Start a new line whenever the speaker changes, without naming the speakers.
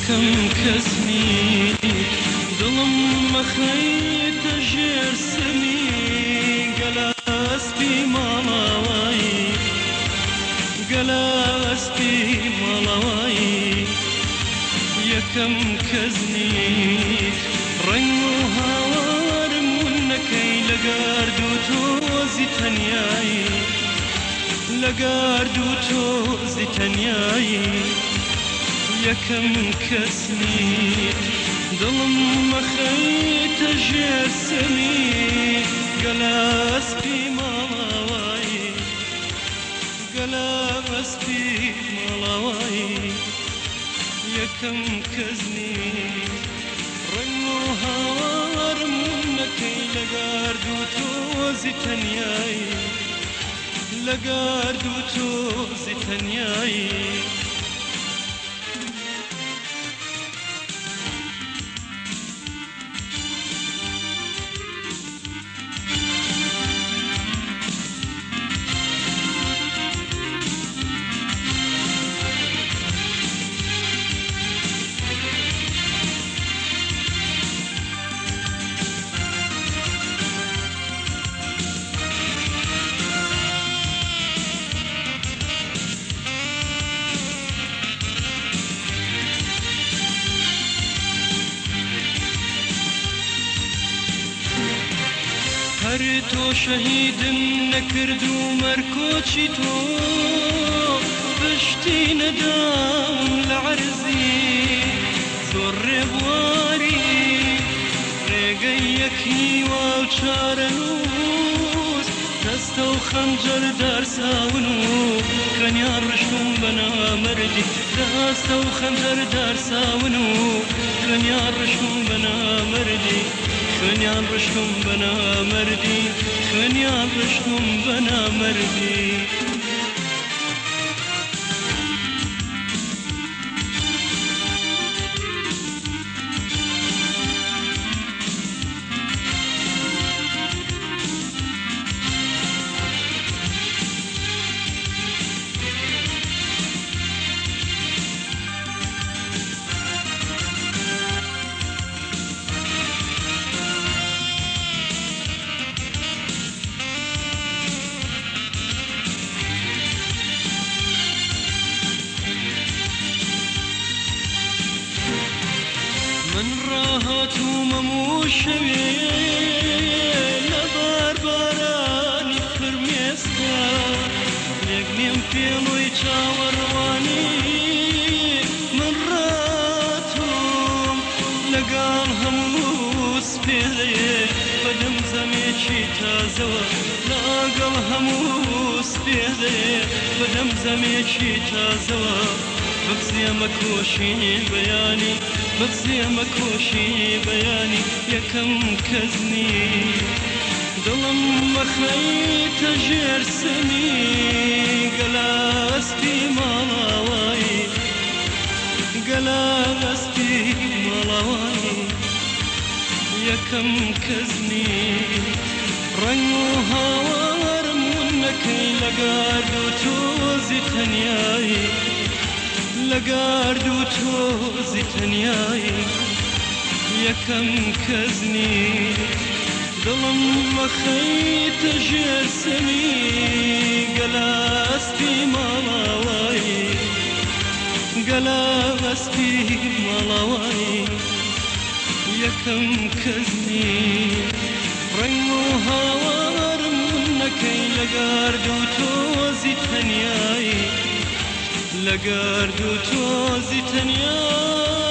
یەکەم کەس نیت. دڵم مەخەیتە ژێر سمی گەلاسپی ماڵاوایی، گەلاسپی ماڵاوایی. یەکەم کەس نیت. ڕەنگ و هاوارم ون نەکەی لە گەرد و تۆزی تەنیایی، لە گەرد و تۆزی تەنیایی. یەکەم کەس نیت. دڵم مەخەیتە ژێر سمی گەلاسپی ماڵاوایی، گەلاسپی ماڵاوایی. یەکەم کەس نیت. ڕەنگ و هاوارم ون نەکەی لە گەرد و تۆزی تەنیایی، لە گەرد و تۆزی تەنیایی. هەر تۆ شەهیدم نەکرد و مەرکۆچی تۆ پشتی نەداوم لە عەرزی زۆر ڕێبواری، ڕێگەی یەک هیوا و چارەنووس دەستە و خەنجەر دارساون و خوێنیان ڕشتوم بە نامەردی، دەستە و خەنجەر دارساون و خوێنیان ڕشتوم بە نامەردی، خوێنیان ڕشتوم بە نامەردی، خوێنیان ڕشتوم بە نامەردی. من ڕاهاتوومەم و شەوێ لە باربارانی فرمێسکا، لێک نیم پێڵۆی چاوەڕوانی. من ڕاتوم لەگەڵ هەموو سپێدەیە بەدەم زەمێکی تازەوە، لەگەڵ هەموو سپێدەیە بەدەم زەمێکی تازەوە. بەبزێمە کۆشی بەیانی، بەبزێمە کۆشی بەیانی. یەکەم کەس نیت. دڵم مەخەیتە ژێر سمی گەلاسپی ماڵاوایی، گەلاسپی ماڵاوایی. یەکەم کەس نیت. ڕەنگ و هاوارم ون نەکەی لە گەرد و تۆزی تەنیایی، لە گەرد و تۆزی تەنیایی. یەکەم کەس نیت. دڵم مەخەیتە ژێر سمی گەلاسپی ماڵاوایی، گەلاسپی ماڵاوایی. یەکەم کەس نیت. ڕەنگ و هاوارم ون نەکەی لە گەرد و تۆزی تەنیایی، لە گەرد و تۆزی تەنیایی.